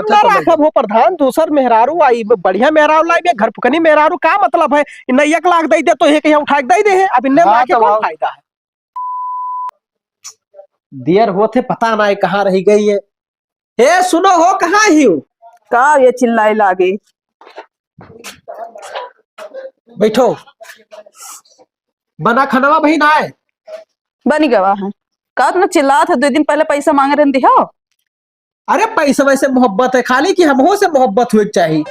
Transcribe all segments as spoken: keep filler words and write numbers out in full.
ना राखब हो प्रधान, दूसर मेहरारू आई, बढ़िया मेहरारू लाई, मैं घर फुकनी मेहरारू, का मतलब है? इन्हें एक लाख दे दे तो एक यहाँ उठा के दे दे है, अब इन्हें हाँ, लाके तो कौन फायदा है? देर होत है, पता ना है कहाँ रह गई है। हे सुनो हो, कहाँ ही हो? का ये चिल्लाए लागे? बैठो। बना खनवा भाई ना है? बनी गवा है। का इतना चिल्लात है? दो दिन पहले पैसा मांगे रहन दिहो। अरे पैसा वैसे मोहब्बत है खाली कि हमहो से मोहब्बत होए के चाही।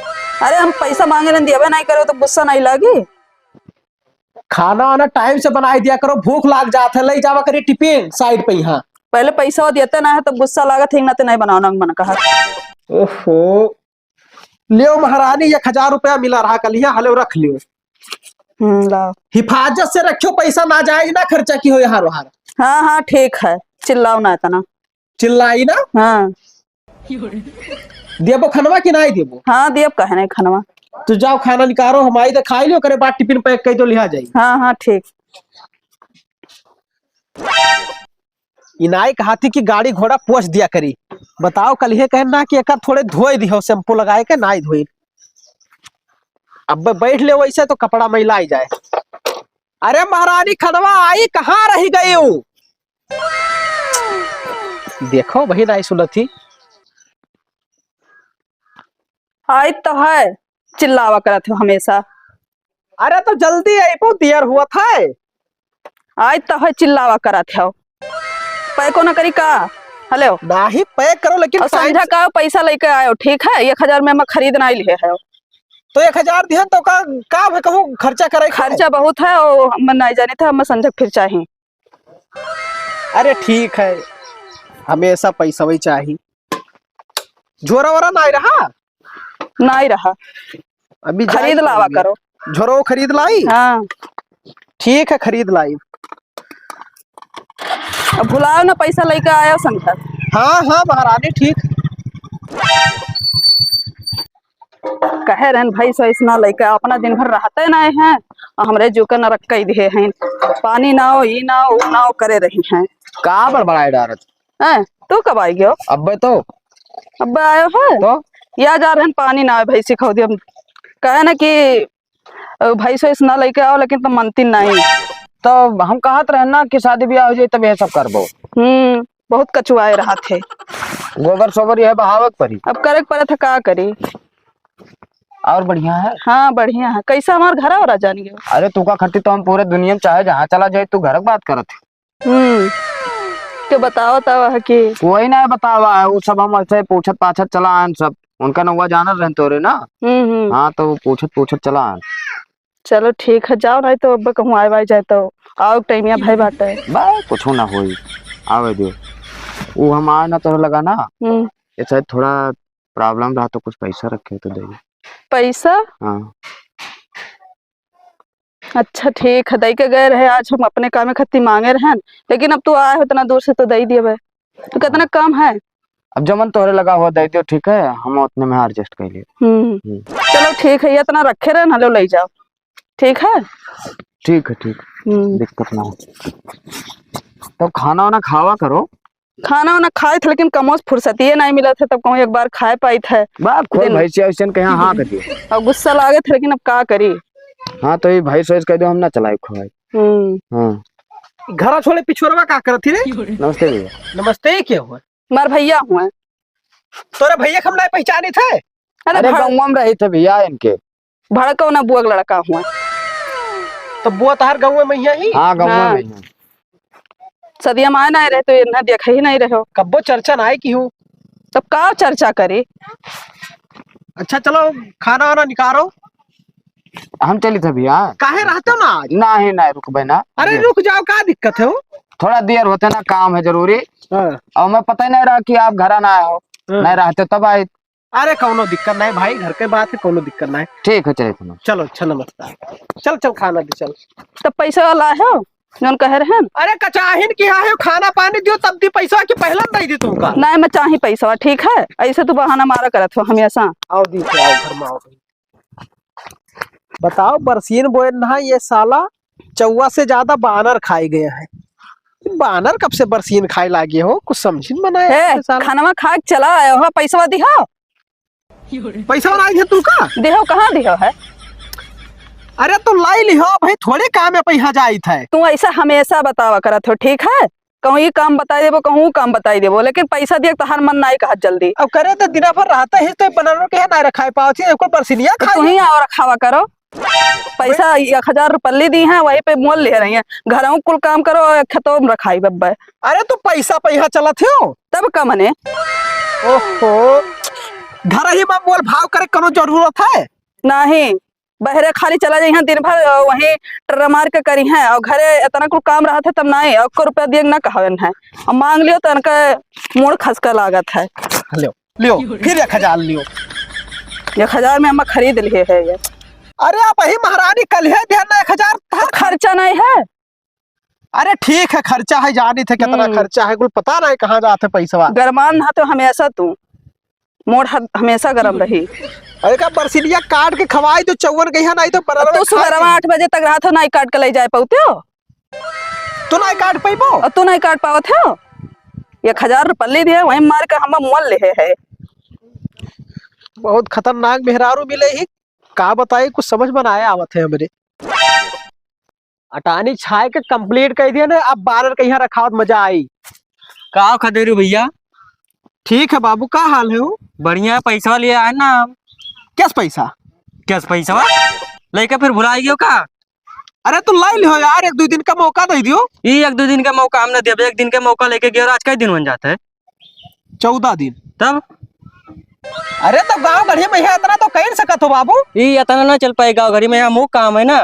अरे हम पैसा मांगे रहन दिया, अबे नहीं करो तो गुस्सा नहीं लागी? खाना वाना टाइम से बनाई दिया करो, भूख लाग जात है, ले जावा करी टिफिन साइड पे यहाँ। पहले पैसा देते ना है तब गुस्सा लागत है, ना ते नहीं बनाना मन कहा। ओहो, लियो महारानी, एक हजार रुपया मिला रहा कल यहाँ, हलो रख लियो। हम्म, लाओ। हिफाजत से रखियो पैसा, नाजायज ना खर्चा की हो यहाँ रोहार। हाँ, हाँ, ठीक है, चिल्लाओ ना इतना। चिल्लाई ना? हाँ। देबो खनवा कि नाई देबो? हाँ, देब, कहे नहीं खनवा। तो जाओ खाना निकालो, हम आई तो खाई लियो, करे बाद टिफिन पैक कर दो, लिहा जाई। हाँ, हाँ, ठीक। इनाई कहा थी कि गाड़ी घोड़ा पोछ दिया करी। बताओ, कल ये कहन ना कि एकर थोड़े धोए दिहो, शैम्पू लगाए के नाई धोई। अब बैठ ले वैसे तो कपड़ा मैला ही जाए। अरे महारानी खनवा आई, कहाँ रह गई हो? देखो बहिन आई सुनत ही। आई तो है, चिल्लावा करत हो हमेशा। अरे तो जल्दी आई, बहुत देर हुआ था। आई तो है, चिल्लावा करत हो। पैको न करी का? हेलो। नाही, पैक करो लेकिन और टाइम संझा से। का पैसा लेके आयो, ठीक है? एक हजार में हम खरीद नहीं लिए है। तो एक हजार दिहन तो का, का भे कहूँ खर्चा करे के? खर्चा बहुत है, और हम नहीं जाने थे, हम संझा फिर चाही। अरे ठीक है, हमेशा पैसा वही चाही। झोरा वोरा नाई रहा? नाई रहा। अभी खरीद जाई लावा अभी। करो। झोरो खरीद लाई? हाँ। ठीक है, खरीद लाई। अब भुलाओ ना, पैसा लेके आयो संझा। हाँ, हाँ, महारानी, ठीक। कहे रहन भैंस वैस ना लेके, अपना दिन भर रहते ना हैं, और हमरे जो के नरक कई दिए हैं, पानी ना हो, ई ना हो, ऊ ना हो, करे रही हैं। का बड़बड़ाए डारत? हैं, तू कब आई गयो? अब्बे तो। अब्बे आयो है? तो? या जा रहन पानी ना हो, भैंसी खो दियो। कहे ना कि अ, भैंस वैस ना लेके आओ, लेकिन तुम मनती नहीं। तो हम कहत रहे ना कि शादी ब्याह हो जाए तब ये सब करबो। हम्म, बहुत कचुआए रहा थे। गोबर सोबर यह बहावे के पड़ी। अब करे के पड़त है, का करी? और बढ़िया है? हाँ, बढ़िया है। कैसा हमार घर हो रहा जान गयो? अरे तू का खातिर तो हम पूरे दुनिया में चाहे जहाँ चला जाए, तू घर की बात करत है। हम्म, के बताओ तब है कि कोई ना बतावा है, वो सब हम ऐसे पूछत पाछत चला आन सब। उनका नौवा जानल रहन तोरे ना। हम्म, हम्म। हाँ, तो वो पूछत पूछत चला आन। चलो ठीक है, जाओ, नहीं तो अब कहूँ आए वाए जाए तो आओ, टाइमिया भाई बाटे। बा, कुछो ना होई, आवे दियो। वो हम आए ना तोरे लगा ना, हम्म। ये शायद थोड़ा प्रॉब्लम रहा तो कुछ पैसा रखे तो दे। पैसा? हाँ। अच्छा ठीक है, दई के गए रहे, आज हम अपने काम खातिर मांगे रहन, लेकिन अब तू आए हो इतना दूर से तो दई दिए भाई। तो कितना कम है? अब जमन तोहरे लगा हुआ दे दियो, ठीक है, हम उतने में एडजस्ट कर लिए। हम्म। हम्म। चलो ठीक है, ये इतना रखे रहे ना, लो ले जाओ, ठीक है? ठीक है, ठीक है। हम्म। दिक्कत ना हो। तो खाना वाना खावा करो। खाना वाना खाए थे, लेकिन कमोस फुर्सतिये नहीं मिला था, तब कहूँ एक बार खाए पाई थे। बा, खोल दिन। भैंसिया वैसियन के यहाँ हाँक दिए। और गुस्सा लागे थे, लेकिन अब का करी? हाँ, तो ये भैंस वैस कह दो, हम ना चलाए खवाए। हम्म। हाँ। घरा छोड़े पिछोरवा का करत ही रे? नमस्ते भैया। नमस्ते, के हुआ? हमार भैया हुआ। तोरे भैया के हम नहीं पहचानी थे? अरे अरे भड़- गौवा में रही थे भैया इनके। भड़कौ ना बुआ के लड़का हुआ। तो बुआ तहार गौवा में ही? हाँ, गौवा हाँ। में ही। सदिया में आए ना रहे तो इन्हें देखा ही नहीं रहो। कब्बो चर्चा ना आए की हूँ। तब का चर्चा करे? अच्छा चलो, खाना वाना निकालो। हम चली थे भैया। काहे रहते हो ना आज? नहीं, नहीं, रुकबे ना। अरे रुक जाओ, का दिक्कत है हो? थोड़ा देर होते ना, काम है जरूरी। हाँ। और मैं पता ही नहीं रहा कि आप घर ना आए हो। हाँ। नहीं रहते तब आए। अरे कौनो दिक्कत नहीं भाई, घर के बात है, कौनो दिक्कत नहीं। ठीक है, चले थे। चलो, अच्छा, नमस्कार। चल, चल, खाना दे, चल। तब पैसा वाला है? जौन कहे रहन। अरे कचाहिन की हाँ है, खाना पानी दियो तब दी पैसा कि पहले दे दी तुमका। नहीं, मैं चाही पैसा, ठीक है? ऐसे तू बहाना मारा करत हो हमेशा। आओ दी, आओ घर में आओ। बताओ, बरसीन बोए ना, ये साला चौवा से ज्यादा बानर खाए गए हैं। बानर कब से बरसीन खाए लागे हो? कुछ समझिन बनाए हे, साला। खानवा खा के चला आयो हो, पैसवा दिहो। पैसा नाहीं है तू का? देहो, कहाँ देहो है? अरे तो लाई लिहो भाई, थोड़े काम है, पैसा जाइत है। तू ऐसा हमेशा बतावा करत हो, ठीक है? कहूँ ई काम बताई देबो, कहूँ ऊ काम बताई देबो, लेकिन पैसा दिए तो हर मन नाहीं कहत जल्दी। अब करे तो दिना भर रहता है तो बनरो के है ना रखाए पावत है, एको बरसिनिया तो खाई। तू ही आओ रखावा करो। पैसा एक हजार रुपल्ली दी हैं, वही पे मोल ले रही हैं। घरहूँ कुल काम करो और खेतों में रखाई बब्बे। अरे तो पैसा पैसा चलत हो। तब का मने? ओहो, घर ही में मोल भाव करे कोनो जरूरत है? नहीं, बहरे खाली चला जाइहैं दिन भर, अ, वहीं टर्रा मार के करिहैं, और घरे इतना कुल काम रहत है तब नाहीं, और एको रुपया दिए ना कहवन है, और मांग लियो तो इनका मूड़ खसका लागत है। लियो, लियो, फिर एक हजार लियो। एक हजार में हम खरीद लिए है ये। अरे आप ही महारानी कल है ध्यान ना एक हजार था। तो खर्चा नहीं है। अरे ठीक है, खर्चा है, जानी थे कितना हम्म। खर्चा है, कुल पता नहीं कहाँ जाते पैसवा। गरमान ना तो हमेशा तू, मोड़ ह-, हमेशा गरम रही। अरे का बरसिनिया काट के खवाई तो चौवन गई है, नहीं तो बरलवा तू सुबह खाई। आठ बजे तक रहत हो, नाहीं काट के ले जाए पाउते हो। तू नाहीं काट पाइबो? और तू नाहीं काट पावत हो? एक हजार रुपल्ली दिए, वहीं मार के हम मोल ले है। बहुत खतरनाक मेहरारू मिले ही, का बताई, कुछ समझ में ना आया आवत है हमरे। अटानी छाए के complete कइ दिया ना, अब बारह के यहाँ रखावत मजा आई। का हो खदेरू भैया? ठीक है बाबू, का हाल है हो? बढ़िया, पैसा लिए आए ना। कैस पैसा? कैस पैसा? लेके फिर भुला गयो का? अरे तो लाई लियो यार, एक दो दिन का मौका दे दियो। ई एक दो दिन का मौका हम ना देबे, एक दिन के मौका लेके गयो, आज कई दिन बन जाता है? चौदह दिन। तब? अरे तो गाँव गढ़ी में है, इतना तो कह सकत हो बाबू। ई इतना ना चल पाए गाँव गढ़ी में, यहाँ मुँह काम है ना।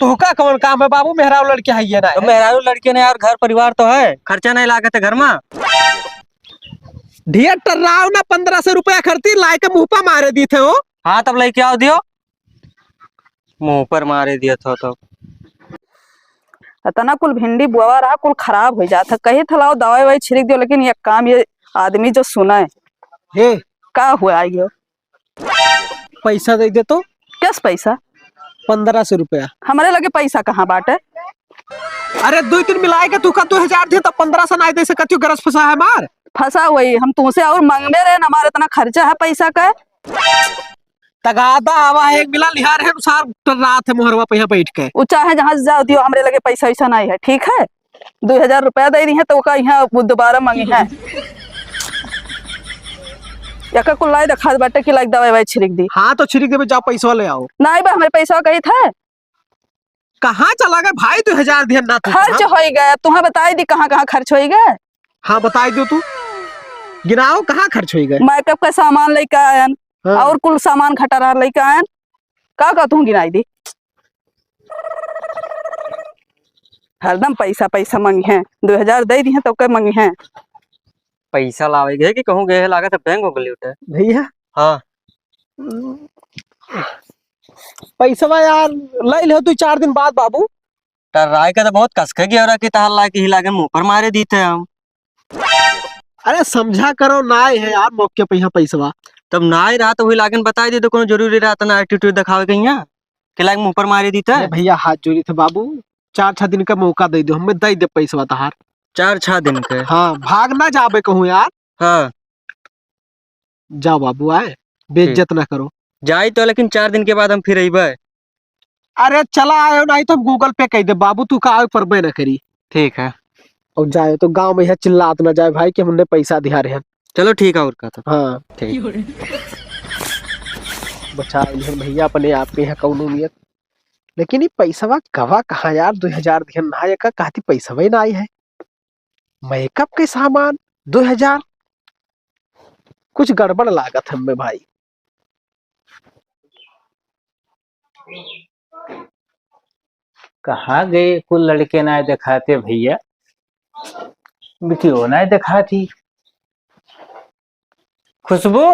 तोहका कौन काम है बाबू, मेहरारू लड़के है ये ना तो है। मेहरारू लड़के ने यार, घर परिवार तो है, खर्चा नहीं लागत है घर में। ढेर टर्राव ना, पन्द्रह सौ रुपया खर्ची लाए के मुँह पर मारे दी थे हो। हाँ, तब लेके आओ दियो, मुँह पर मारे दिया था तो। इतना कुल भिंडी बोआ रहा, कुल खराब हो जात है। कही था लाओ दवाई ववाई छिड़क दियो, लेकिन ये काम ये आदमी जो सुने। हे। का हुआ यो? पैसा दे दे तो। कैस पैसा? पन्द्रह सौ रुपया। हमरे लगे पैसा कहाँ बाटे? अरे दो तीन मिलाए के तू का दो हजार दे तो पन्द्रह सौ ना दे सकती हो, गरज फंसा है मार। फंसा हुई, हम तुमसे और मांगबे रहे ना, हमारा इतना खर्चा है पैसा का। तगादा आवा है, एक मिला लिहार है, सार रात है मोहरवा पे यहाँ बैठ के। उ चाहे जहाँ से जाओ दियो, हमरे लगे पैसा वैसा नहीं है, ठीक है? दो हजार रुपया दे दी है, तो ओका यहाँ वो दोबारा मांगी है। यका कुल लाई दिखा बाटे कि लाइक दवाई वाई छिड़क दी। हाँ, तो छिड़क देबे, जाओ पैसा ले आओ। नहीं बा, हमरे पैसा कही था। कहाँ चला गए भाई, दो हजार दिहन ना तू खर्च कहाँ? होई गए, तुम्हें बताई दी कहाँ कहाँ खर्च होई गए। हाँ, बताई दो तू, गिनाओ कहाँ खर्च होई गए। मेकअप का सामान लेके आयन, हाँ। और कुल सामान खटारा लेके आयन, का का तू गिनाई दी। हरदम पैसा पैसा मंगी हैं, दो हजार दे दी हैं तो के मंगी हैं। पैसा लावे गए कि कहूँ गए है, लागत है बैंक हो गए लूटे। भैया। हाँ। पैसवा यार ले ले तू चार दिन बाद बाबू। टर्राई का तो बहुत कसके गया रहा कि तहार ला के ही लागे मुंह पर मारे दीते हम। अरे समझा करो, ना आए है यार मौके पे यहाँ पैसवा। तब ना आए रहा तो वही लागन बताई दे तो कोनो जरूरी रहा तो ना एटीट्यूड दिखावे के यहाँ कि लागे मुंह पर मारे दीते। अरे भैया हाथ जोड़ी थे बाबू, चार छह दिन का मौका दे दो, हमें दे दे पैसवा तहार। चार छह दिन के? हाँ, भाग ना जाबे कहूँ यार। हाँ। जाओ बाबू, आए, बेइज्जत ठीक। ना करो। जाई तो, लेकिन चार दिन के बाद हम फिर अइबे। अरे चला आयो, नहीं तो हम Google Pay कइ दे बाबू, तू का आवे परबे ना करी। ठीक है। और जाए तो गाँव में यह चिल्लात ना जाए भाई कि हमने पैसा दिहा रहे हैं। चलो ठीक है, और का तो। हाँ। ठीक। बचा लिहन भैया अपने आप के यहाँ कौनो नियत। लेकिन ये पैसवा गवा कहाँ यार, दो हजार दिहन ना, ये का कहती पैसवा ही ना आई है। मेकअप के सामान दो हजार, कुछ गड़बड़ लागत हमें भाई। कहाँ गए कुल लड़के ना देखाते भैया, बिटियो ना देखाती। खुशबू।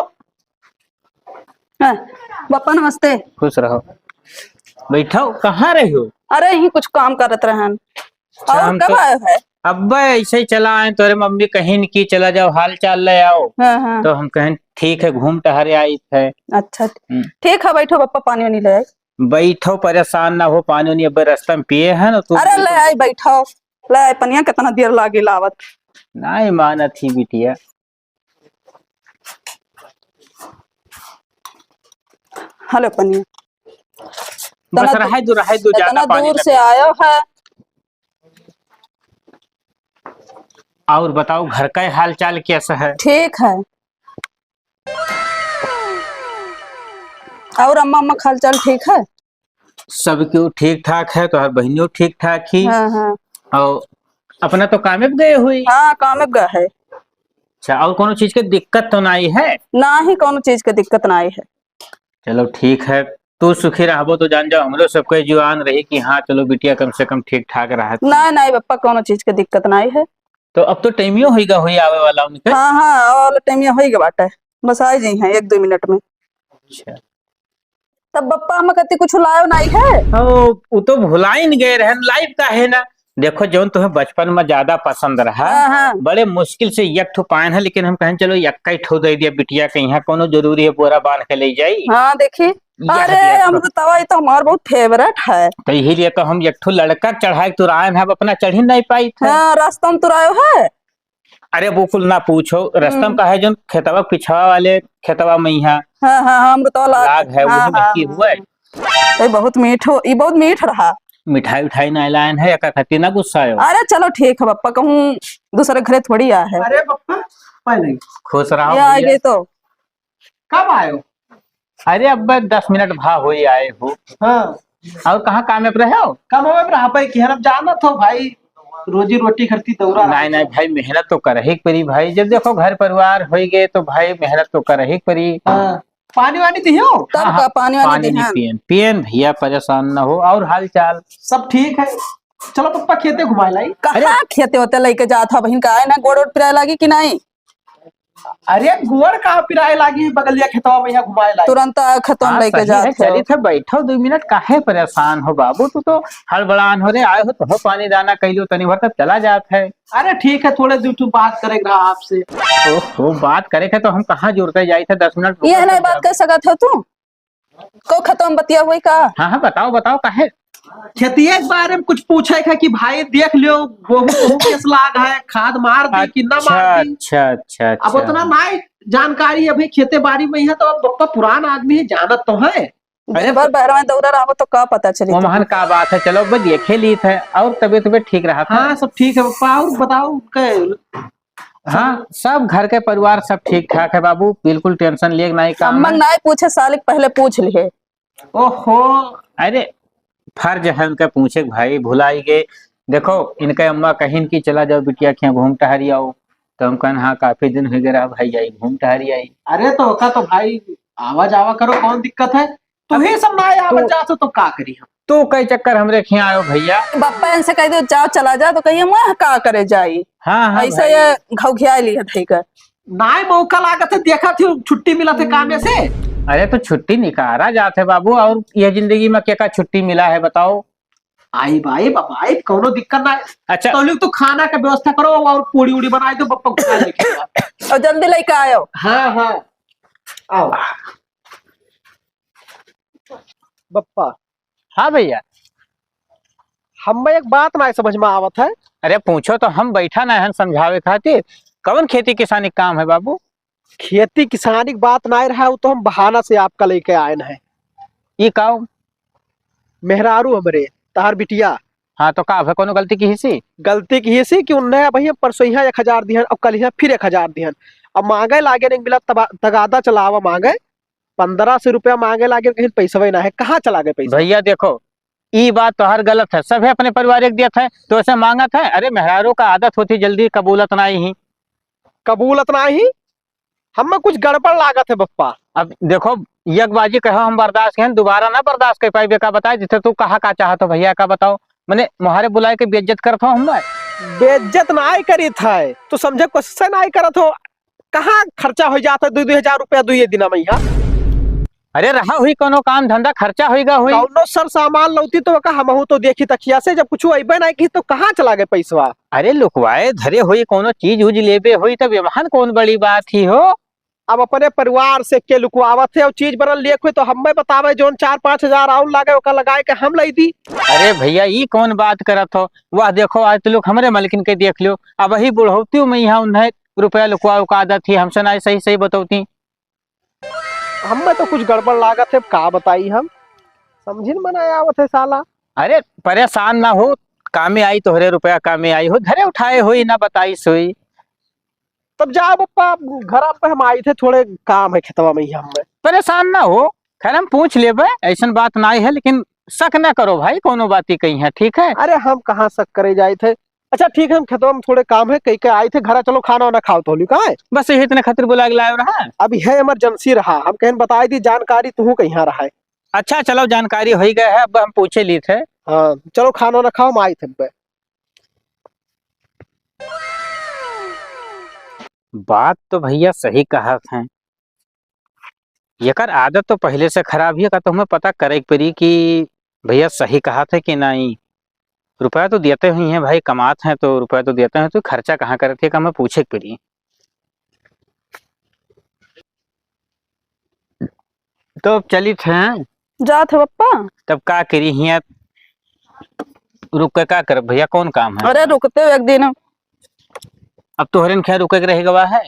हाँ, बप्पा नमस्ते। खुश रहो। बैठो, कहाँ रहे हो? अरे यहीं कुछ काम करत रहन। और शाम कब को आए है? अब्बे ऐसे ही चला आए, तोरे मम्मी कहिन कि चला जाओ हाल चाल ले आओ। हाँ, हाँ। तो हम कहेन ठीक है घूम टहरे आई है। अच्छा, हम्म। ठीक है बैठो बप्पा पानी वानी ले आए। बैठो परेशान ना हो, पानी वानी अब्बे रास्ता में पिए है ना तू। अरे ले आई बैठो, ले आई पनिया कितना देर लागे लावत। नहीं मानत ही बिटिया। हेलो पनिया। बस इतना रहाई दू, रहाई दू, ज्यादा इतना पानी दूर ना से पी। आयो है। और बताओ, घर का हाल चाल कैसा है? ठीक है। और अम्मा, अम्मा का हाल चाल ठीक है? सब क्यों ठीक ठाक है, तोहर बहनियों ठीक ठाक ही। हाँ, हाँ। और अपना तो कामे पे गए हुई। हाँ, कामे पे गए है। अच्छा, और कोनो चीज के दिक्कत तो नाई है? ना ही कोनो चीज के दिक्कत नाई है। चलो ठीक है, तू सुखी रहबो तो जान जाओ, हमरो सबके जुआन रही कि हाँ चलो बिटिया कम से कम ठीक ठाक रहत। ना, ना बप्पा, कोनो चीज के दिक्कत नाई है। तो अब तो टाइमियो होइगा होई आवे वाला उनके। हाँ, हाँ, आवे वाला टाइमियो होइगा बाटे, बस आ जाई हैं एक दो मिनट में। अच्छा। तब बप्पा हम कति कुछ लायो नाई है? ओ, उ तो भुलाइन गए रहन, लाइब का है ना। देखो, जौन तुम्हें बचपन में ज्यादा पसंद रहा, हाँ, हाँ। बड़े मुश्किल से एक ठो पाएन है, लेकिन हम कहेन, "चलो, एक ही ठो दे दिया बिटिया के, यहाँ कोनो जरूरी है, बोरा बांध के ले जाई।" हाँ, देखी। यह अरे, दिया हम ठो। तो तवा, ये तो हमार बहुत favourite है। तो यही लिए तो हम एक ठो लड़का चढ़ाए के तुराएन है, अब अपना चढ़ी नहीं पाई थे। हाँ, रास्ता में तुरायो है। अरे, वो कुल ना पूछो, रस्तम हम्म। का है, जौन खेतवा पिछवा वाले खेतवा में यहाँ हाँ, हाँ, हाँ, अमृतवा लाग लाग है, हाँ, वही में हाँ, की हाँ, हुआ है। हाँ। ये बहुत मीठ हो, ये बहुत मीठ रहा। मिठाई उठाई ना लायन है, एका खातिर ना गुस्सायो। अरे, चलो ठीक है बप्पा, कहूँ दूसरे घरे थोड़ी आ है। अरे बप्पा, पहले खुश रहो ये आ भैया। गए तो। कब आयो? अरे, अब बस दस मिनट भा होई आए हो। हाँ। और कहाँ काम में रहे हो? काम में रहा भाई, कि हम जानत हो भाई, रोजी रोटी करती दौरा नहीं, रहा नहीं था। भाई, मेहनत तो करही के पड़ी भाई। जब देखो घर परिवार होई गए तो भाई मेहनत तो करही के पड़ी। हाँ। पानी वानी दियो? तब हाँ, का हाँ, पानी वानी पानी नहीं दिहन? पियन, पियन भैया, परेशान न हो। और हाल चाल? सब ठीक है। चलो पप्पा खेते घुमाए लाई। कहाँ अरे खेते होते लेके जात हो बहिन का, है ना, गोड़ वोड़ पिराए लागी कि नहीं? अरे, गोड़ का पिराए लागी, बगलिया खेतवा में यहाँ घुमाए लागी। तुरंत आ, खेतवा में हाँ, लेके सही जात है, हो। चलित है, बैठो दो मिनट, काहे परेशान हो बाबू? तू तो हड़बड़ान हो रे, आए हो तो हो पानी दाना कह लो, तनी भर तब चला जात है। अरे ठीक है, थोड़े दिन तू बात करे रहा आपसे। ओहो, बात करे के तो हम कहाँ जुड़ते जाई थे, दस मिनट रुको, ये नहीं तब बात जाओ। कर सकत हो तू? को खेतवा में बतिया हुई का? हाँ, हाँ, बताओ, बताओ, काहे? खेतिया के बारे में कुछ पूछे के कि भाई देख लियो, गोहूं, गोहूं कैस लाग है, खाद मार दी कि ना मार अच्छा, दी। अच्छा, अच्छा, अब अच्छा। उतना नाई जानकारी अभी खेते बाड़ी में है, तो अब बप्पा पुरान आदमी है, जानत तो है। अरे दिन भर बहरवा में दौड़ा रहो तो का पता चली वो तुमको? महान का बात है, चलो अब देखे लीत है और तबीयत, तबीयत ठीक रहा था। हाँ, सब ठीक है बप्पा, और बताओ उनके हाँ, सब घर के परिवार सब ठीक ठाक है बाबू, बिल्कुल tension लेके नाई काम अम्मा है। नाई पूछे, सालिक पहले पूछ लिए। ओहो, अरे फर्ज है उनका पूछे के भाई, भुलाई गए। देखो, इनके अम्मा कहिन कि चला जाओ बिटिया के यहाँ घूम टहरी आओ, तो हम कहन हाँ, काफी दिन हो गए रहा भाई, जाई घूम टहरी आई। अरे तो ओका तो भाई आवा जावा करो, कौन दिक्कत है? तू ही सब ना आवत तू जात हो तो का करी हम? तू कई चक्कर हमरे खिया आयो भैया? बप्पा इनसे कह दो, "जाओ, चला जा," तो कहिए, "मैं का करे जाई?" हाँ, हाँ ऐसे भाई। ये घौघिया लिया थे कर। नाय मौका लागत है, देखा थी छुट्टी मिला थे कामे से। अरे तो छुट्टी निकारा जात है बाबू, और ये जिंदगी में क्या का छुट्टी मिला है बताओ? आई भाई, बाबा, आई, कौनो दिक्कत ना है। अच्छा। तो लोग तो खाना का व्यवस्था करो और पूड़ी उड़ी बनाई दो, बप्पा को खा लेके जाओ। और जल्दी लेके आयो। हाँ, हाँ, आओ। बप्पा। हाँ भैया। हम्मे एक बात नाय समझ में आवत है। अरे पूछो तो, हम बैठा ना हन समझावे खातिर। कवन खेती किसानी के काम है बाबू? खेती किसानी की बात नाय रहा, वो तो हम बहाना से आपका लेके आए हैं। ई काव? मेहरारू हमरे, तहार बिटिया। हाँ, तो का भे, कोनो गलती किहिसी? गलती किहिसी कि उन्हें अबहीं परसोइहाँ एक हजार दिहन, अब कलिहाँ फिर एक हजार दिहन। अब माँगे लागे नहीं मिला, तबा-, तगादा चलावा माँगे, पन्द्रह सौ रुपया माँगे लागे, कहीं पैसवे ना है, कहाँ चला गए पैसा? भैया देखो, ई बात तो हर गलत है, सभे अपने परिवार एक दियत है, तो ऐसे माँगत है। अरे मेहरारू का आदत होती जल्दी कबूलत ना ही। कबूलत ना ही? हमें कुछ गड़बड़ लागत है बप्पा। अब देखो, एक बाजी कहो हम बर्दाश्त कहें, दोबारा ना बर्दाश्त कर पाइबे का बताए, जिसे तू कहा का चाहत हो भैया का बताओ, मने मोहारे बुलाए के बेइज्जत करत हो हमें? बेइज्जत नाय करीत है, तू समझे कोशिश नाय करत हो, कहाँ खर्चा हो जात है दो दो हजार रुपया दो ये दिना में यहाँ? अरे रहा हुई कोनो काम धंधा खर्चा होइगा हुई। कौनो सर सामान लौती तो का हमहू तो देखी तखिया से, जब कुछ अइबे नाय की तो कहाँ चला गए पैसवा? अरे लुकवाए धरे होई, कोनो चीज उज लेबे होई तब एमहन कौन बड़ी बात ही हो। अब अपने परिवार से के लुकवावत है और चीज बरन लेक हुई तो हमें बतावे, जोन चार पाँच हजार और लागे ओका लगाए के हम लाई दी। अरे भैया ई कौन बात करत हो? वाह देखो आज तो लोग हमरे मालकिन के देख लियो, अब वही बुढ़ौती में यहाँ उन्हें रुपया लुकवावे का आदत ही, हमसे ना सही सही बतौती। हमें तो कुछ गड़बड़ लागत है, का बताई हम, समझिन में ना आवत है साला। अरे परेशान ना हो, कामे आई तोहरे रुपया, कामे आई हो, घरे उठाए होई ना बताई सोई। तब जाओ पप्पा, घर पे हम आई थे, थोड़े काम है खेतवा में ही हमें। परेशान ना हो, खैर हम पूछ लेबे, ऐसन बात नाई है, लेकिन शक ना करो भाई, कोनो बात ही कहीं है, ठीक है? अरे हम कहाँ शक करे जाए थे। अच्छा ठीक है, हम खेतवा में थोड़े काम है, कहीं के आई थे घरा, चलो खाना वाना खाओ तो होली, कहाँ है? बस यही इतने खातिर बुला के लाए रहा। अभी है इमरजेंसी रहा, हम कहेन बताई दी जानकारी, तू कहीं रहा है। अच्छा चलो जानकारी हो ही गया है, अब हम पूछे ली थे। हाँ चलो खाना वाना खाओ, हम आई थे अब। बात तो भैया सही कहत हैं, एकर आदत तो पहिले से खराब ही, का तो हमें पता करे के पड़ी कि भैया सही कहत है कि नहीं। रुपया तो देते ही हैं भाई, कमात हैं तो रुपया तो देते हैं, तो खर्चा कहाँ करत है, का हमें पूछे के पड़ी। तो अब चलित हैं। जात है पप्पा। तब का करी हियाँ रुक के का करब भैया, कौन काम है? अरे रुकते हो एक दिन। अब तोहरे न खैर रुके के रह गवा है।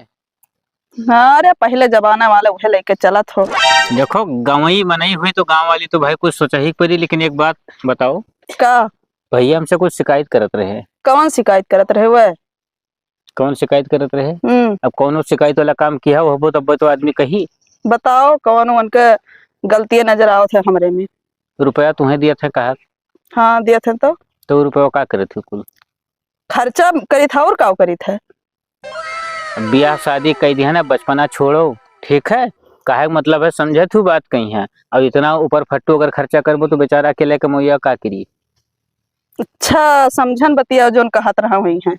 हाँ, अरे पहले जमाना वाले उहे लेके चलत हो। देखो गंवई मनई हुई तो गाँव वाली तो भाई कुछ सोचा ही पड़ी, लेकिन एक बात बताओ। का? भैया हमसे कुछ शिकायत करत रहे। कौन शिकायत करत रहे वह? कौन शिकायत करत रहे? हम्म। अब कौनो शिकायत वाला काम किया होबो तब तो आदमी कही। बताओ कौन उनके गलतियाँ नजर आवत है हमरे में? रुपया तुम्हें दिया था कहा? हाँ दिया था तो। तो रुपया का करत है कुल? खर्चा करी था और का करी था? अब बियाह शादी कई दिया ना, बचपना छोड़ो, ठीक है? काहे के मतलब है, समझे तू बात कहीं है। अब इतना ऊपर फट्टू अगर खर्चा करबो तो बेचारा अकेले कमैया का करी? अच्छा समझन बतिया जोन कहत रहा हुई है।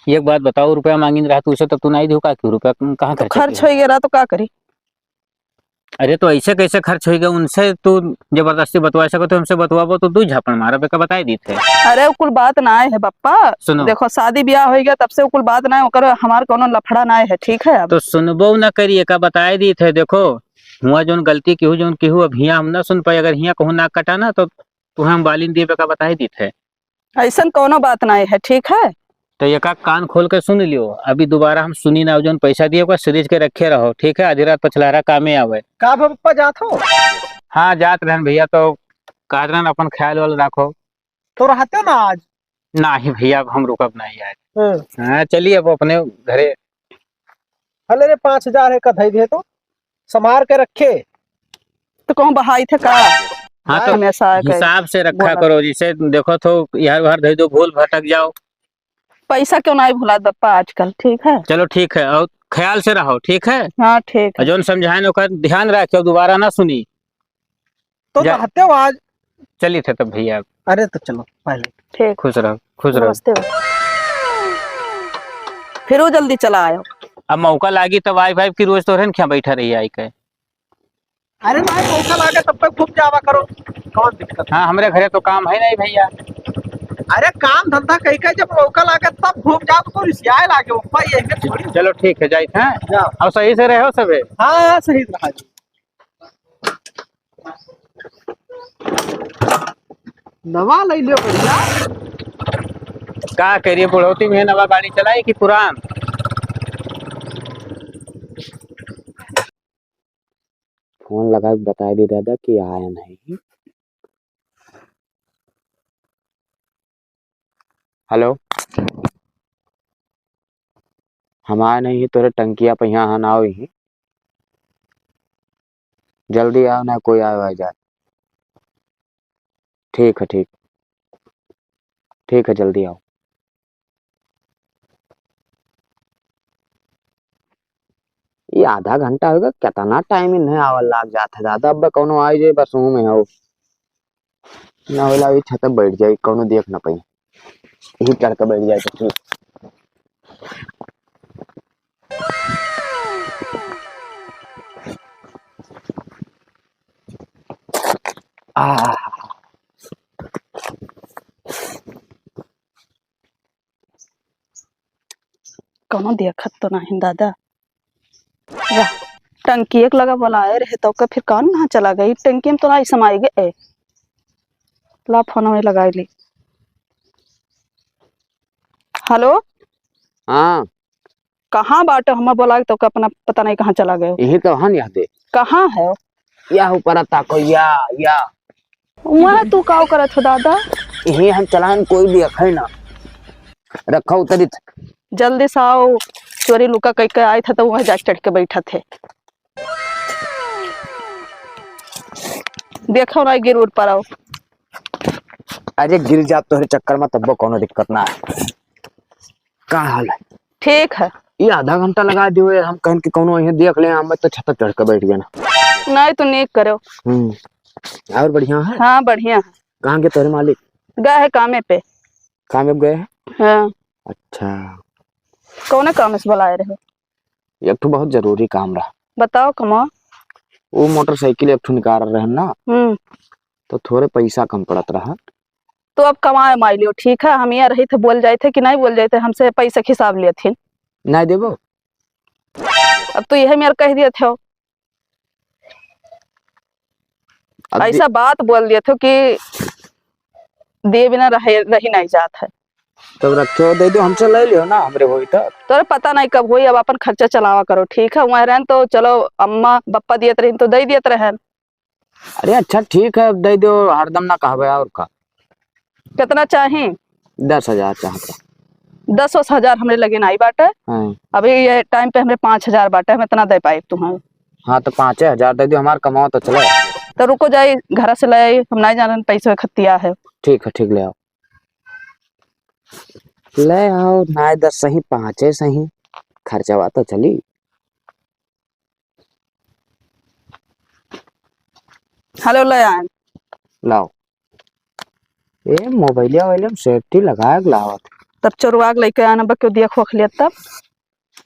एक बात बताओ, रुपया मांगिन रहा तू से तब तू नहीं दियो का, क्यों रुपया कहाँ तो खर्चा खर्च किया? हो गया रहा तो का करी? अरे तो ऐसे कैसे खर्च होइगा? उनसे तू जबरदस्ती बतवा सको तो हमसे बतवाबो तो दू झापड़ मारब, एका बताई दी थे। अरे उ कुल बात ना है बप्पा। सुनो। देखो शादी ब्याह हो गया तब से उ कुल बात ना है, ओकर हमार कोनो लफड़ा ना है, ठीक है? अब तो सुनबो ना करी, एका बताई दी थे। देखो हुआ जोन गलती किहू जोन किहू अब हियाँ हम ना सुन पाई, अगर हियाँ कहूँ नाक कटा ना तो तू हम बालिन देबे का बताई दी थे। ऐसन कोनो बात नाई है, ठीक है? तो एका कान खोल के सुन लियो, अभी दोबारा हम सुनी ना, जौन पैसा दिए ओका सरीज के रखे रहो, ठीक है? आधी रात पछलहरा कामे आवे। का बा पप्पा जात हो? हाँ जात रहन भैया, तो कहत रहन अपन ख्याल वाल रखो। तो रहते ना आज? नाही भैया, अब हम रुकब नाही आज। हाँ। हाँ चलिए अब अपने घरे। हले रे, पाँच हजार है, कथई दे तो समार के रखे। तो कहूँ बहाई थे का? हाँ, तो हमेशा के हिसाब से रखा बोला। करो, जैसे देखो तो यार बाहर धई दो, भूल भटक जाओ। पैसा क्यों नहीं भुलात बप्पा आजकल, ठीक है? चलो ठीक है, और ख्याल से रहो, ठीक है? हाँ, ठीक और है। जौन समझाएन ओकर ध्यान रखियो, दोबारा ना सुनी। तो जा- रहते हो आज? चलित है तब भैया। अरे तो चलो पहले। ठीक। खुश रहो, खुश रहो। नमस्ते। फिर वो जल्दी चला आयो। अब मौका लागी तब आई भाई, कि रोज तोहरे न खियाँ बैठा रही आई के। अरे भाई, मौका लागे तब तक घूम जावा करो, कौन दिक्कत है? हाँ, हमरे घरे तो काम है नहीं भैया। अरे काम धंधा कई का, जब मौका लागे तब घूम जाओ तो रिसियाए लागे, ऊपर ये है थोड़ी। चलो ठीक है, जाइत हैं। जाओ। और सही से रहो सबे। हाँ, हाँ, सही रहा जी। नवा लई लियो भैया। का करिए, बुढ़ौती में नवा गाड़ी चलाई कि पुरान? फोन लगा के बताई दी दादा कि आया नहीं। हेलो, हम आए नहीं, तोरे टंकिया पे यहाँ हन, आओ ही। जल्दी आओ ना, कोई आए, आ जाए। ठीक है, ठीक, ठीक है, जल्दी आओ। ये आधा घंटा होगा, कितना टाइम इन्हें आवल लाग जात है दादा। अब कौनो आई जाए, बस हूँ मैं हो ना होला, ये छत बैठ जाए, कौनो देख ना पाई, यही चढ़ के बैठ जाए तो ठीक। आह। कौनो देखत तो नहीं दादा। वाह, टंकी एक लगा बोलाए रहे तो का फिर कौन कहाँ चला गई? टंकी में तो नहीं समाई गए। ला फोन में लगाई ली। हेलो। हाँ। कहाँ बाटे? हमें बोला तो का अपना पता नहीं कहाँ चला गए। यही तो हन यहाँ दे। कहाँ है? या ऊपर ताको, या, या। वहाँ तू काव करत हो दादा? यही हम चलान कोई देखे ना। रखो उतरित। जल्दी से आओ, चोरी लुका कई के आए थे तो वहाँ जाके चढ़ के बैठा थे। देखो ना गिर उड़ पड़ो। अरे गिर जा तोहरे चक्कर में तब्बो कोनो दिक्कत ना है। का हाल है? ठीक है। ये आधा घंटा लगा दियो यार, हम कहन कि कोनो यहीं देख ले, हम तो छत चढ़ के बैठ गया ना। नहीं तो नहीं करो। हम्म। और बढ़िया है? हाँ बढ़िया है। कहाँ गए तोहरे मालिक? गए है कामे पे। कामे पे गए हैं? हाँ। अच्छा। कौन काम से बुलाए रहे? एक ठो बहुत जरूरी काम रहा। बताओ कमा। वो मोटरसाइकिल एक ठो निकाल रहे हैं ना, हम्म। तो थोड़े पैसा कम पड़त रहा। तो अब कमाए माई लियो, ठीक है, हम यहाँ रही थे, बोल जाए थे कि नहीं बोल जाए थे, हमसे पैसा के हिसाब लेथिन। नहीं देबो। अब तो यही मेरे कह दिए थे। अब दे- ऐसा बात बोल दिए थे कि दिए बिना रहे, रही नहीं जात है। तब रखे हो, दे दो, हमसे ले लियो ना, हमरे होई तो। तोरे पता नहीं कब होई, अब अपन खर्चा चलावा करो, ठीक है? वह रहन तो चलो, अम्मा बप्पा दियत रही तो दे दियत रहन। अरे अच्छा ठीक है, अब दे दो, हरदम ना कहबे, और का। कितना चाही? दस हजार चाहता। दस वस हजार हमरे लगे नाई बाटे। हाँ। अभी ये टाइम पे हमरे पाँच हजार बाटे, हम इतना दे पाए तुम्हें। हाँ, तो पाँचे हजार दे दो, हमार कमाओ तो चलो। तो रुको जाई, घर से ले आई, हम नहीं जानन पैसे खतिया है। ठीक है, ठीक, ले आओ। ले आओ, नाई दस सही, पाँचे सही, खर्चवा तो चली। हेलो, ले आए। लाओ। ए, मोबाइलिया वाले में सेफ्टी लगा के लावत। तब चोरवा के लेके आना, बा क्यों दिया खोख लिया तब?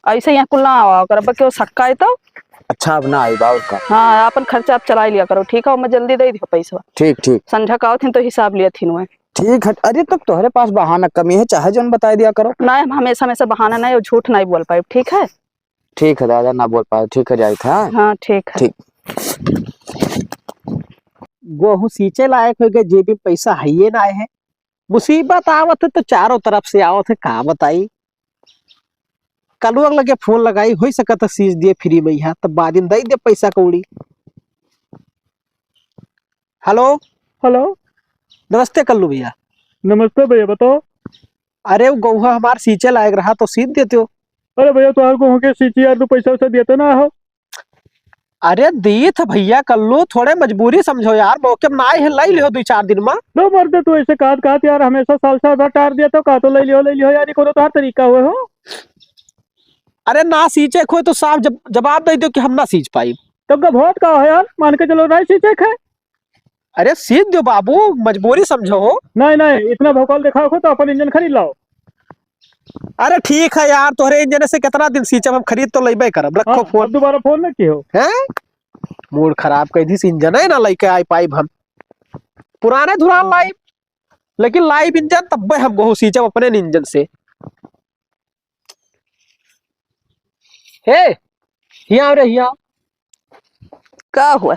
ऐसे यहाँ कुल ना आवा, अगर बा क्यों सक्का है तो? अच्छा, अब ना आई बा, और का? हाँ, अपन खर्चा आप चला लिया करो, ठीक है? मैं जल्दी दे दियो पैसा। ठीक, ठीक। संझा का आवत हिन तो हिसाब लिया थी नुए। ठीक है, अरे तब तोहरे पास बहाना कमी है, चाहे जौन बताई दिया करो। ना, हम हमेशा, हमेशा बहाना नहीं, झूठ नहीं बोल पाए, ठीक है? ठीक है दादा, ना बोल पाए, ठीक है, जाइत है। हाँ, ठीक है। ठीक। गोहूँ सींचे लायक होइ गए, जेबी में पैसा हइये नाहीं है। मुसीबत आवत है तो चारों तरफ से आवत है, का बताई। कलुआ लगे फोन लगाई, होइ सकत है सींच दिए फ्री में यहाँ, तब बाद में दे दे पैसा कौड़ी। हेलो। हेलो। नमस्ते कल्लू भैया। नमस्ते भैया, बताओ। अरे, वो गौहा हमार सींचे लायक रहा तो सींच देते हो। अरे भैया, तोहार गौहा के सींची यार, तू पैसा वैसा देते ना हो। अरे, दीत भैया कल्लू, थोड़े मजबूरी समझो यार, मौके में ना आए हैं, लाई लियो दो चार दिन में। लो मर्दे, तू ऐसे कहत कहत यार हमेशा साल साल भर टार दिया तो का तो लाई लियो, लाई लियो यार, ये कोनो तोहार तरीका हुए हो? अरे, ना सींचे खोए तो साफ जब-, जवाब दे दो कि हम ना सींच पाई। तो गभोत का हो यार, मान के चलो, नहीं सींचे खे। अरे सींच दो बाबू, मजबूरी समझो हो। नहीं, नहीं, इतना भौकाल दिखाओ हो तो अपन इंजन खरीद लाओ। अरे ठीक है यार, तोहरे इंजन से कितना दिन सींचब, हम खरीद तो लेबे करब। रखो हाँ, फोन। अब दोबारा फोन न किहो। हैं? मूड खराब कर दी, इंजन है ना लेके आई पाइब हम। पुराने धुरान लाइब, लेकिन लाइब इंजन तब्बे हम गोहूँ सींचब अपने इंजन से। हे, हियाँ आओ रे, हियाँ आओ। का हुआ?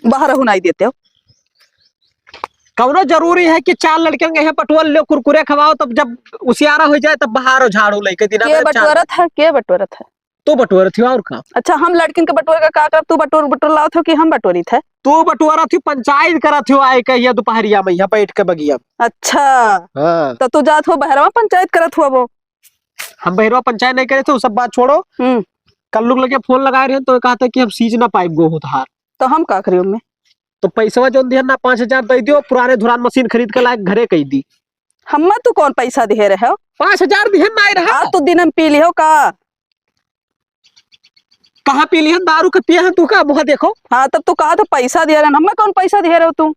बाहर हुनाई देते हो? कौनो जरूरी है कि चार लड़कियन के यहाँ पटवल लो, कुरकुरे खवाओ, तब जब उसियारा हो जाए तब बाहर हो झाड़ू लेके दिन के भर चार बटोरत है, के बटोरत है? तू बटोरत हो और का? अच्छा, हम लड़किन के बटोर का का करब? तू बटोर, बटोर लावत हो कि हम बटोरित है? तू बटोरत हो, पंचायत करत हो आए के ये दोपहरिया में यहाँ बैठ के बगिया में। अच्छा। हाँ। तो तू जात हो बहरवा पंचायत करत हो वो? हम बहरवा पंचायत नहीं करे थे, वो सब बात छोड़ो। हम्म। कल्लू के लगे फोन लगाए रहे तो कहते कि हम सींच ना पाइब गोहूँ तोहार। तो हम का करी उनमें? तो पैसवा जौन दिहन ना, पाँच हजार दे दियो, पुराने धुरान मशीन खरीद के लाए घरे कई दी। हम्मे तू कौन पैसा दिहे रहे हो? पाँच हजार दिहन ना आए रहा। आ, तू दिन में पी लिहो का? कहाँ पी लिहन? दारू के पिए हैं तू का? मुँह देखो। हाँ, तब तू कहा तो पैसा दिहे रहे, हम्मे कौन पैसा दिहे रहे हो तू?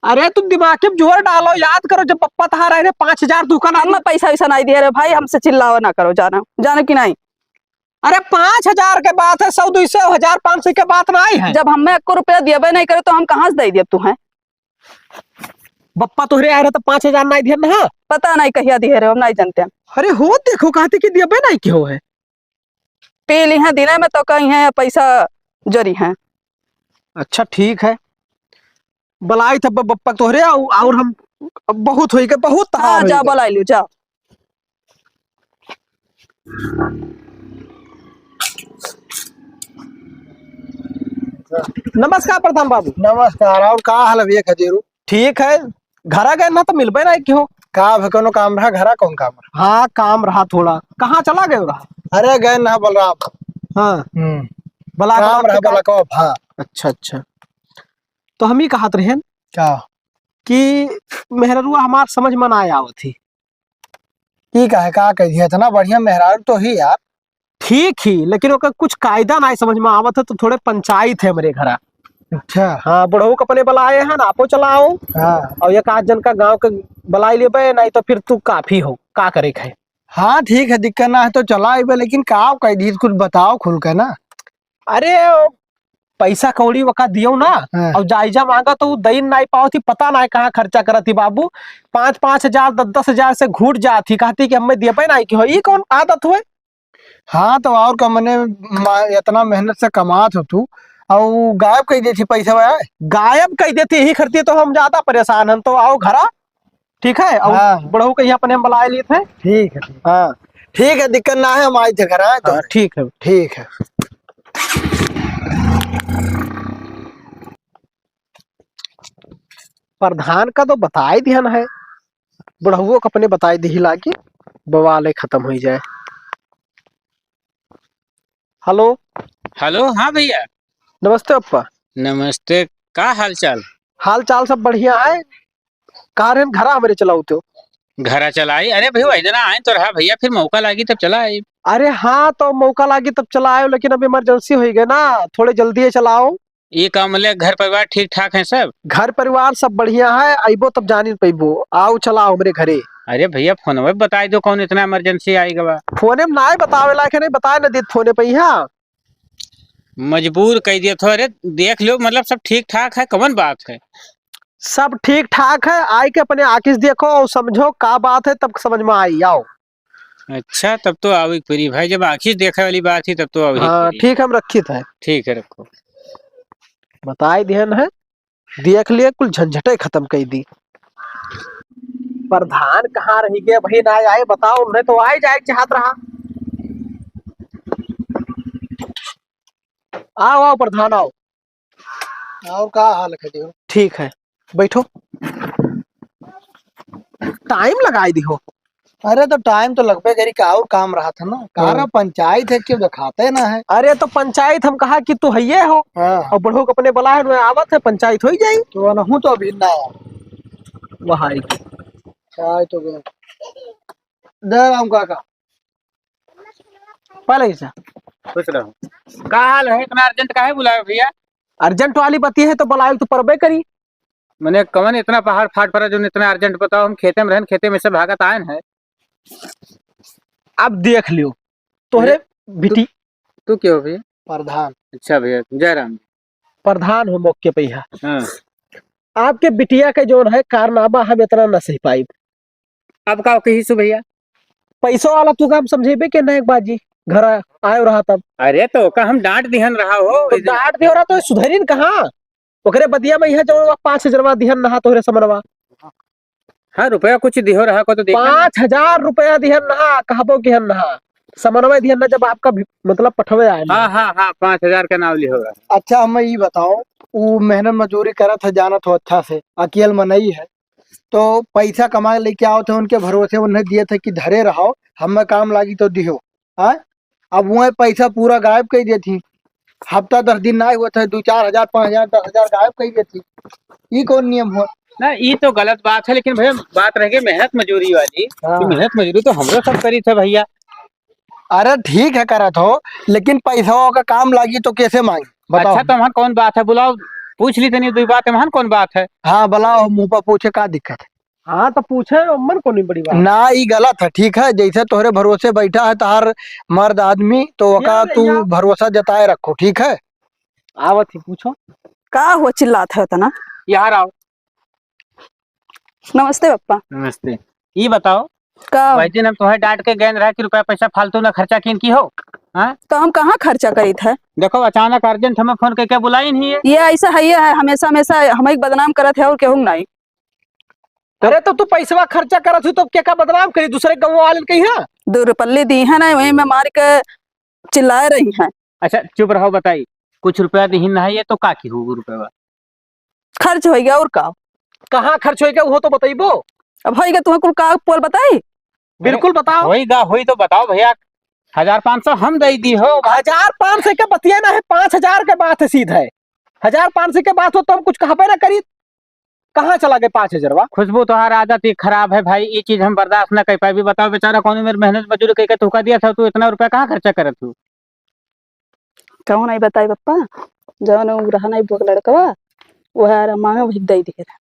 अरे तुम दिमाग में जोर डालो, याद करो जब पप्पा तहार रहे पाँच हजार तू का ना। हम्मे पैसा वैसा नहीं दिहे रहे भाई, हमसे चिल्लावा ना करो, जाना, जानो कि नहीं? अरे पाँच हजार के बात है, सौ, दो सौ, हजार, पाँच सौ के बात ना आई है। जब हमें एको रुपया दियबे नहीं करे तो हम कहाँ से दे दियब तू हैं? बप्पा तोहरे आए रहे तो पाँच हजार नहीं दिए ना। पता नहीं कहिया दिए रहे, हम नहीं जानते हैं। अरे हो देखो, कहते कि दियबे नहीं क्यों है। पी ली हैं दिने में तो कहीं है पैसा जरी हैं। अच्छा ठीक है, बुलाई तब बप्पा तोहरे आउ-, और हम अब बहुत होई के, बहुत हाँ, तहार होई जा के। बुलाई लियो, जा। नमस्कार प्रधान बाबू। नमस्कार, और का हाल है भैया खदेरू? ठीक है, घरा गए ना तो मिलबे ना किहो। का भे, कोनो काम रहा घरा? कौन काम रहा? हाँ, काम रहा थोड़ा। कहाँ चला गए रहा? अरे गए ना बलराम। हाँ। हम्म। बला काम रहा का? बला को, हाँ। अच्छा, अच्छा। तो हम ही कहत रहेन का? कि मेहररुआ हमार समझ में ना आवत ही। ई काहे, का कह दिया? इतना बढ़िया मेहरारू तो ही यार। ठीक ही, लेकिन ओकर कुछ कायदा ना समझ में आवत है, तो थोड़े पंचायत है हमरे घरा। अच्छा। हाँ, बुढ़ऊ के अपने बुलाए हैं ना, आपो चलाओ। हाँ। और एक आध जन का गाँव के बुलाई लेबे, नहीं तो फिर तू काफी हो, का करे खाए। हाँ, ठीक है, दिक्कत ना है तो चला अइबे, लेकिन का कह दी, कुछ बताओ खुल के ना। अरे, पैसा कौड़ी वका दियो ना, हाँ। और जायजा मांगा तो उ दई नाई पावत ही, पता नाई कहाँ खर्चा करत ही बाबू। पाँच, पाँच हजार, दस, दस हजार से घूट जात ही, कहती कि हमें दियबे नाई कि हो, ई कौन आदत हुए? हाँ, तो और का मने, मा-, इतना मेहनत से कमात हो तू, और उ गायब कह देती पैसा बा? गायब कह देती, यही खरती तो हम ज्यादा परेशान हन, तो आओ घरा, ठीक है? और हाँ। बुढ़ऊ के यहाँ अपने हम बुलाए लिए थे। ठीक है, ठीक। हाँ। ठीक है, दिक्कत ना है, हम आई थे घर, हाँ, तो हाँ, ठीक है। ठीक है। प्रधान का तो बताए दिहन है, बुढ़ऊ का अपने बताए दिही लागी, बवाल है खत्म हो जाए। हेलो। हेलो, हाँ भैया। नमस्ते पप्पा। नमस्ते, का हाल चाल? हाल चाल सब बढ़िया है। का रहन घरा हमरे चलाऊ तो? घरा चलाई? अरे भैया, इतना आए तो रहा भैया, फिर मौका लागी तब चला आई। अरे हाँ, तो मौका लागी तब चला आयो, लेकिन अब इमरजेंसी हो गए ना, थोड़े जल्दी ही चलाओ। ये काम ले, घर परिवार ठीक ठाक है सब? घर परिवार सब बढ़िया है, अइबो तब जानी पैबो, आओ चलाओ हमरे घरे। अरे भैया, फोनवे पे बताई दो, कौन इतना इमरजेंसी आई गवा? फोने में नाय बतावे लायक है, नहीं बताए न देत फोने पे यहाँ। मजबूर कह दिया थो। अरे देख लो, मतलब सब ठीक ठाक है, कौन बात है? सब ठीक ठाक है, आई के अपने आँखी से देखो और समझो का बात है, तब समझ में आई। आओ। अच्छा, तब तो आओ एक परी भाई, जब आँखी से देखे वाली बात ही तब तो आओ एक हाँ, परी। ठीक, हम रखित है। ठीक है, रखो। बताई दिहन है, देख लिए, कुल झंझटे खत्म कर दी। प्रधान कहाँ रह गए भाई, ना आए, बताओ, उन्हें तो आए जाए चाहत रहा। आओ, आओ प्रधान, आओ। और का हाल है, खड़ी हो? ठीक है, बैठो। टाइम लगाई दिहो। अरे, तो टाइम तो लगबे करी, का और काम रहा था ना, हाँ। कारा पंचायत है, क्यों दिखाते ना है? अरे, तो पंचायत हम कहा कि तू हइये हो, हाँ। और बुढ़ऊ के अपने बुलाए हुए आवत है, पंचायत हो ही जाई। तो अनहू तो अभी ना आया। वहाँ आई। चाय तो गया। दे राम काका। पहले ही से। खुश रहो। का हाल है? इतना अर्जेंट काहे बुलाए भैया? अर्जेंट वाली बतिया है तो बुलाए तो परबे करी। मने कवन इतना पहाड़ फाट पड़ा जो इतना अर्जेंट बताओ? हम खेते में रहन, खेते में से भागत आयन है। अब देख लियो, तोहरे अरे, तू, बिटी तू क्या हो भैया? प्रधान। अच्छा भैया, जय राम। प्रधान हो मौके पे यहाँ। हाँ। आपके बिटिया के जोन है कारनामा हम इतना न सह पाइब। अब का कही सु भैया? पैसों वाला तू काम समझेबे के ना एक बाजी घर आ-, आयो रहा तब। अरे तो ओका हम डांट दिहन रहा हो, तो इधर। डांट दियो रहा तो सुधरिन कहाँ? ओकरे बदिया में यहाँ जो पाँच हजारवा दिहन नहा तोहरे समनवा। हाँ, रुपया कुछ दिहो रहा को तो देखा ना। पाँच हजार रुपया दिहन नहा, कहबो किहन नहा। समनवा दिहन ना जब आपका भी, मतलब पठवे आए ना। हाँ, हाँ, हाँ, पाँच हजार का नाव लिहो रहा। अच्छा, हमें ई बताओ, ऊ मेहनत मजूरी करत है, जानत हो अच्छा से, अकियल मनई है, तो पैसा कमा के लेके आओ थे, उनके भरोसे उन्हें दिए थे कि धरे रहो, हमें काम लागी तो दिहो, हाँ? अब वह पैसा पूरा गायब कर दिए थी, हफ्ता दस दिन ना हुआ था, दो चार हजार, पाँच हजार, दस हजार गायब कर दिए थी, ये कौन नियम हुआ? ना, ये तो गलत बात है, लेकिन भैया बात रह गई मेहनत मजूरी वाली, हाँ। तो मेहनत मजूरी तो हमरो सब करी थे भैया। अरे ठीक है करत हो, लेकिन पैसा का काम लागी तो कैसे मांगी बताओ? अच्छा, तो हमन कौन बात है, बुलाओ, पूछ ली तनी दुई बात, हमन कौन बात है? हाँ, बुलाओ, मुंह पर पूछे, का दिक्कत है? हाँ, तो पूछे, मन को नहीं बड़ी बात। ना, ई गलत है, ठीक है? जैसे तोहरे भरोसे बैठा है तोहार मर्द आदमी, तो ओका ये तू यार भरोसा जताए रखो, ठीक है? आवत ही, पूछो। का हो चिल्लात है इतना? यार आओ। नमस्ते पप्पा। नमस्ते। ई बताओ, का? वही दिन हम तुम्हें डांट के गए रहा कि रुपया पैसा फालतू ना खर्चा किन की हो, हाँ? तो हम कहाँ खर्चा करीत है? देखो, अचानक अर्जेंट हमें फोन करके बुलाई नहीं है। ये ऐसा है, ये है, हमेशा, हमेशा हमें बदनाम करत है और केहू नहीं। अरे, तो तू पैसवा खर्चा करत हो, तो क्या का बदनाम करी दूसरे गाँव वाले कही ना? दो रुपल्ली दी है ना, वही में मार के चिल्लाए रही हैं। अच्छा, चुप रहो, बताई। कुछ रुपया दिहिन ना है, ये तो का की हो रुपया? खर्च होइगा और का? कहाँ खर्च होइगा, वो तो बतइबो। अब होइगा, तुम्हें कुल का पोल बताई? बिल्कुल बताओ। होइगा, होई तो बताओ भैया, हजार पाँच सौ हम दे दी हो। हजार पाँच सौ के बतिया ना है, पाँच हजार के बात है सीधा है। हजार पाँच सौ के बात हो तो हम कुछ कहबे ना करी। कहाँ चला गए पाँच हजारवा? खुशबू, तोहार आदत ही खराब है भाई, ये चीज हम बर्दाश्त ना कर पाए। बताओ बेचारा, कौन मेरे मेहनत मजदूरी करके तोहका दिया था, तू इतना रुपया कहाँ खर्चा करत तू? कहूँ नहीं बताई पप्पा, जौन उ रहा नहीं बोक लड़कवा, वह यार मांगे वही दे दिए रहा।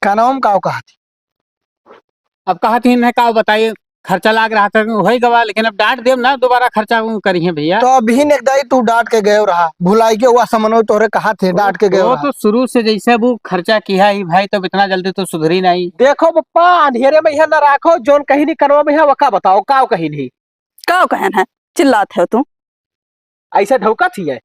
का नाम का कहा थी? अब कहा थी इन्हें का बताइए, खर्चा लाग रहा था, होई गवा, लेकिन अब डांट देब ना, दोबारा खर्चा उ करिहे भैया। तो अभी ने दाई तू डांट के गयो रहा, भुलाई के हुआ समनो तोहरे कहा थे, डांट के गयो वो रहा। तो शुरू से जैसे वो खर्चा किया ही भाई, तब इतना जल्दी तो सुधरी नहीं। देखो पप्पा, अंधेरे में यहाँ ना राखो, जौन कहीं नहीं करवा में यहाँ वका बताओ, काव कहीं नहीं। काव कहन है, चिल्लात है तू। ऐसे ढौकत ही है।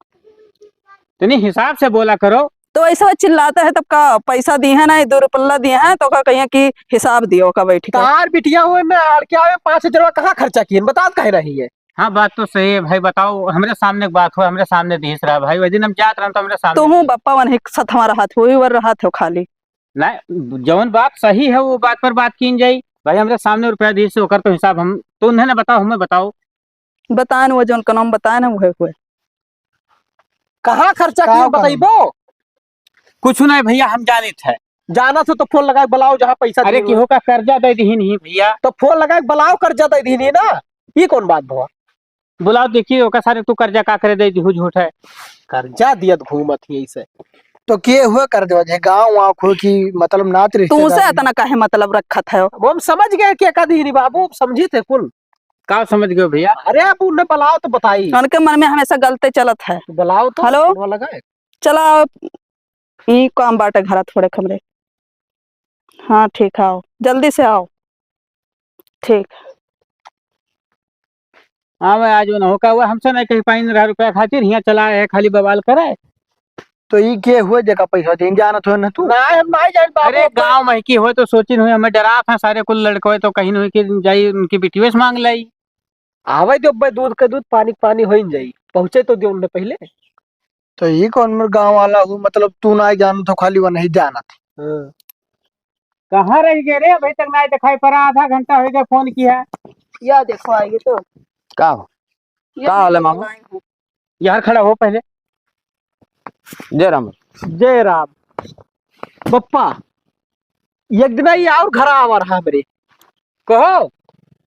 तनी हिसाब से बोला करो। तो ऐसे वो चिल्लाता है, तब का पैसा दिए हैं ना, दो रुपल्ला दिए हैं, तो का कहिए कि हिसाब दियो का बैठ के। तार बिटिया हुए ना, अड़किया हुए, पाँच हजार कहाँ खर्चा किए, बतात काहे रही है? हाँ, बात तो सही है भाई, बताओ, हमरे सामने बात हुआ, हमरे सामने दिहिस रहा भाई, वही दिन हम जात रहन तो हमरे सामने तू हूँ बप्पा वन एक साथ हमारा हाथ हुई, वर रहा थे खाली। नहीं, जौन बात सही है, वो बात पर बात कीन जाई। भाई, हमरे सामने रुपया दिहिस, ओकर तो हिसाब हम, तो उन्हें ना बताओ, हमें बताओ। बताएन, वो जौन कनम बताएन, उहे हुए। कहाँ खर्चा का किए, करब? बताइबो? कुछ नहीं भैया, हम जानित है। जाना से तो फोन लगा के बुलाओ, जहाँ पैसा अरे, दिए केहू का कर्जा दे दिहिन ही भैया। तो फोन लगा के बुलाओ, कर्जा दे दिहिन ही ना, ये कौन बात भवा? बुलाओ, देखिए, ओका सारे तू कर्जा का करे दे दिहु, झूठ है। कर्जा दियत घूमत ही ऐसे। तो के हुए कर्जा, जे गाँव वाँव को की मतलब नात रिश्तेदार तुमसे में? इतना काहे मतलब रखत है? वो हम समझ गए कि का दिहिन ही बाबू, समझी थे कुल। का समझ गयो भैया? अरे, अब उन्हें बुलाओ तो बताई। उनके मन में हमेशा गलते चलत है। तो बुलाओ तो, हेलो? फोनवा लगाए। चला, ई काम बाटे घरा थोड़े हमरे। हाँ, ठीक है, आओ, जल्दी से आओ। ठीक। हाँ, मैं आज उन्हों का हुआ, हमसे नहीं कही पाइन रहा रुपया खातिर, हियाँ चला है, खाली बवाल करे। तो ई के हुए जेका पैसा दीन, जानत हो न तू? ना, हम नहीं जान बाबू। अरे, गाँव में की हुए तो सोचिन हुए, हमें डरात है सारे कुल लड़के हुए तो कहीं हुए कि जाई उनकी बिटियों से मांग लाई। आवे दे अब्बे, दूध के दूध, पानी के पानी होइन जाई, पहुँचे तो दे उनने पहले। तो ई कौन मोर गाँव वाला हो, मतलब तू ना जानत हो, खाली वो नहीं जानत। हाँ। कहाँ रह गए रे, अभी तक नहीं दिखाई पड़ा, आधा घंटा हो गया फोन किया। या देखो, आइए तो। का हो? ये का हाल है मामा? line है। यार खड़ा हो पहले। जय राम। जय राम। बप्पा, एक दिन ये और घर आवा रहा हमरे। कहो।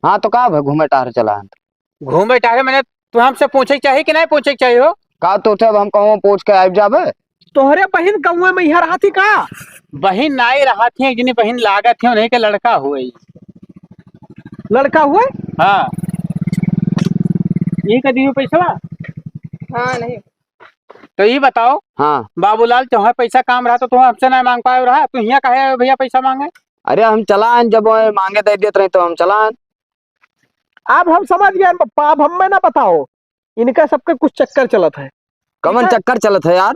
हाँ, तो का भाई घूमे टहरे चला है? घूमे टहरे मैंने तू हमसे पूछे के चाही कि नहीं पूछे के चाही हो? का तो थे, अब हम कहूँ पूछ के आइब जाबे? तोहरे बहिन गौवे में यहाँ रहत ही का? बहिन नाई रहत ही, एक जनी बहिन लागत ही, उन्हीं के लड़का हुए। लड़का हुए? हाँ। यही का दियो पैसवा? हाँ, नहीं। तो ये बताओ, हाँ। बाबूलाल, तोहरे पैसा काम रहा तो तू हमसे ना मांग पाए रहा, तू हियाँ काहे आयो भैया पैसा मांगे? अरे, हम चला आन, जब वो मांगे दे देत रही तो हम चला आन। अब हम समझ गए पप्पा, अब हमें ना बताओ, इनका सबके कुछ चक्कर चलत है। कमन ठीक है? चक्कर चलत है यार?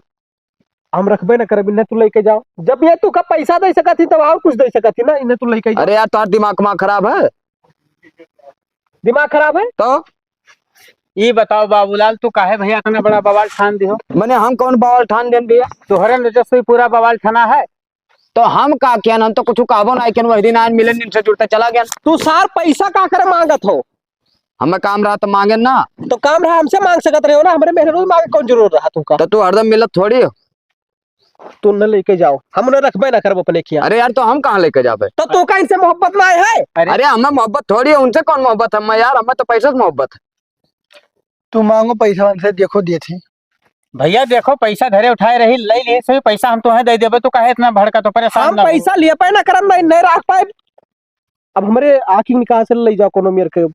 हम रखबे ना करब, इन्हें तू लेके जाओ। जब ये तू का पैसा दे सकत ही, तब और कुछ दे सकत ही ना, इन्हें तू लेके जाओ। अरे यार, तोहार दिमाग मा खराब है? दिमाग खराब है? तो? ई बताओ बाबूलाल, तू काहे भैया इतना बड़ा बवाल ठान दिहो? मने हम कौन बवाल ठान देन भैया? तोहरे नजर से ही पूरा बवाल ठाना है। तो हम का कियन, हम तो कुछ कहबो ना कियन, वही दिन आन मिलन, इनसे जुड़ते चला गया। तू सार पैसा का करे मांगत हो? हमें काम रहा तो मांगे ना। तो काम रहा हमसे मांग सकत रहे हो ना, हमरे मेहरारू मांगे कौन जरूरत रहा तुमका? तो तू हरदम मिलत थोड़ी हो। तू न लेके जाओ, हम उन्हें रखबे ना करब अपने खियाल। अरे यार, तो हम कहाँ लेके जाबे? तो तू का इनसे मोहब्बत ना है? अरे अरे हमें मोहब्बत थोड़ी है, उनसे कौन मोहब्बत है? हमें यार, हमें तो पैसे से मोहब्बत है। तू मांगो पैसा उनसे, देखो दिए थे। भैया देखो, पैसा घरे उठाए रही, ले लिए सही पैसा हम तुम्हें दे देबे, तो काहे इतना भड़का तो परेशान हम ना हो। पैसा लिए पाए ना करम नहीं, नहीं रख पाए। अब हमरे आँखी निकाल से ले जाओ कोनो मेर के,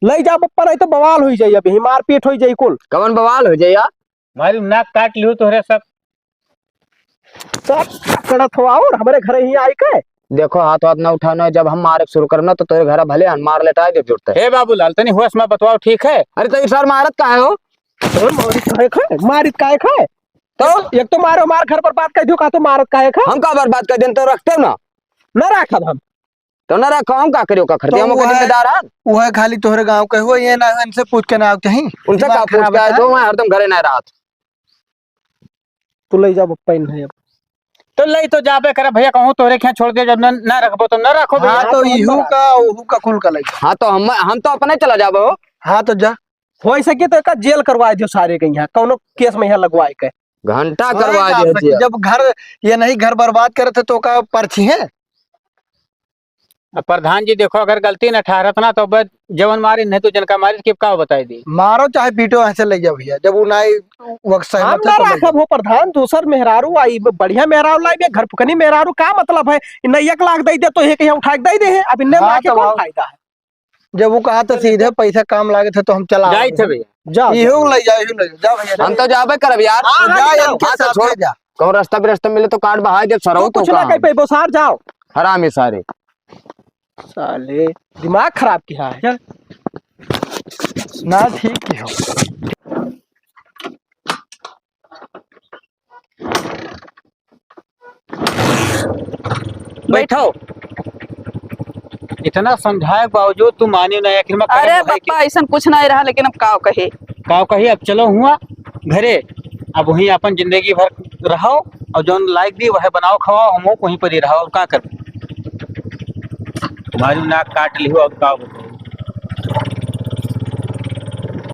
ले जाओ बप्पा, नहीं तो बवाल हो जाई, अभी मारपीट हो जाई कुल। कवन बवाल हो जाई यार? मारी नाक काट लियो तोहरे सब। सब करत हो और हमरे घरे ही आई के। देखो, हाथ वाथ ना उठाना, जब हम मारे शुरू करब ना, तो तोरे घर भले हम मार लेटाए देब जुड़ते। हे बाबूलाल, तनी होश में बतवाओ, ठीक है? अरे, तो ई सर मारत काहे हो? अरे, मारित काहे खाए? मारित काहे खाए? तो? एक तो मारो, मार घर पर बात कह दियो, का तो मारत काहे खाए? हम का बर्बाद कर देन, तो रखते हो ना? ना रखब हम। तो ना रखो, हम का करियो का खरीदे, तो हम ओकर वह, जिम्मेदार हन। वह खाली तोहरे गाँव के हो, ये ना इनसे पूछ के ना आवते हैं। उनसे दिमाग का पूछ खराब के आए, है। जो मैं हरदम घरे ना रहत। तू ले जा बप्पा, इन्हें अब। तो ले तो जाबे करे भैया, कहूँ तोहरे के यहाँ छोड़ दे, जब न, ना रखबो तो ना रखो भैया। हाँ, तो इहू का, ओहू का कुल का ले जा। हाँ, तो हम, हम तो अपने चला जाबो। हाँ, तो जा। हो सके तो एका जेल करवा दियो सारे के यहाँ, कौनो केस में यहाँ लगवाए के। घंटा हाँ, करवा का दियो सके, जेल। जब घर, ये नहीं घर बर्बाद करे थे तो का परछी है? अब प्रधान जी देखो, अगर गलती न ठहरत ना तो अब जवन मारी नहीं तो जनका मारी के का बताई दी। मारो चाहे पीटो, ऐसे ले जाओ भैया, जब वो ना वक्त हम सहमत है ना तो ले राखब जाओ। हो प्रधान, दूसर मेहरारू आई, बढ़िया मेहरारू लाई, घर फुकनी मेहरारू, का मतलब है? न एक लाख दे दे तो एक यहाँ उठा के दे दे है, अब इन्ने हाँ, मार के तो कौन आओ। फायदा है? जब वो कहा तो सीधे पैसा काम लागे थे तो हम चला जाइत आवे। है भैया। जाओ, इहो जाओ। ले जाओ, इहो ले जाओ, जाओ भैया, हम जाओ। तो जाबे करब यार। हाँ, हाँ, जा, जाओ। इनके हाँ, तो साथ छोड़। में जा। कौन रास्ता बिरस्ता मिले तो काट बहाए देब सरऊ तू कुछ तो ना का। कह पैबो सार, जाओ। हरामी सारे। साले दिमाग खराब किया है। चल। ना ठीक की हो। बैठो। इतना समझाए के बावजूद तू मानी नहीं, आखिर में अरे कहे भाई बप्पा, ऐसन कुछ नहीं रहा, लेकिन अब काव कहे? काव कही, अब चलो हुआ घरे, अब वहीं अपन जिंदगी भर रहो और जौन लायक भी वह बनाओ खवाओ, हम वहीं पर ही रहो, अब का कर? तुम्हारी नाक काट ली हो, अब का बताओ?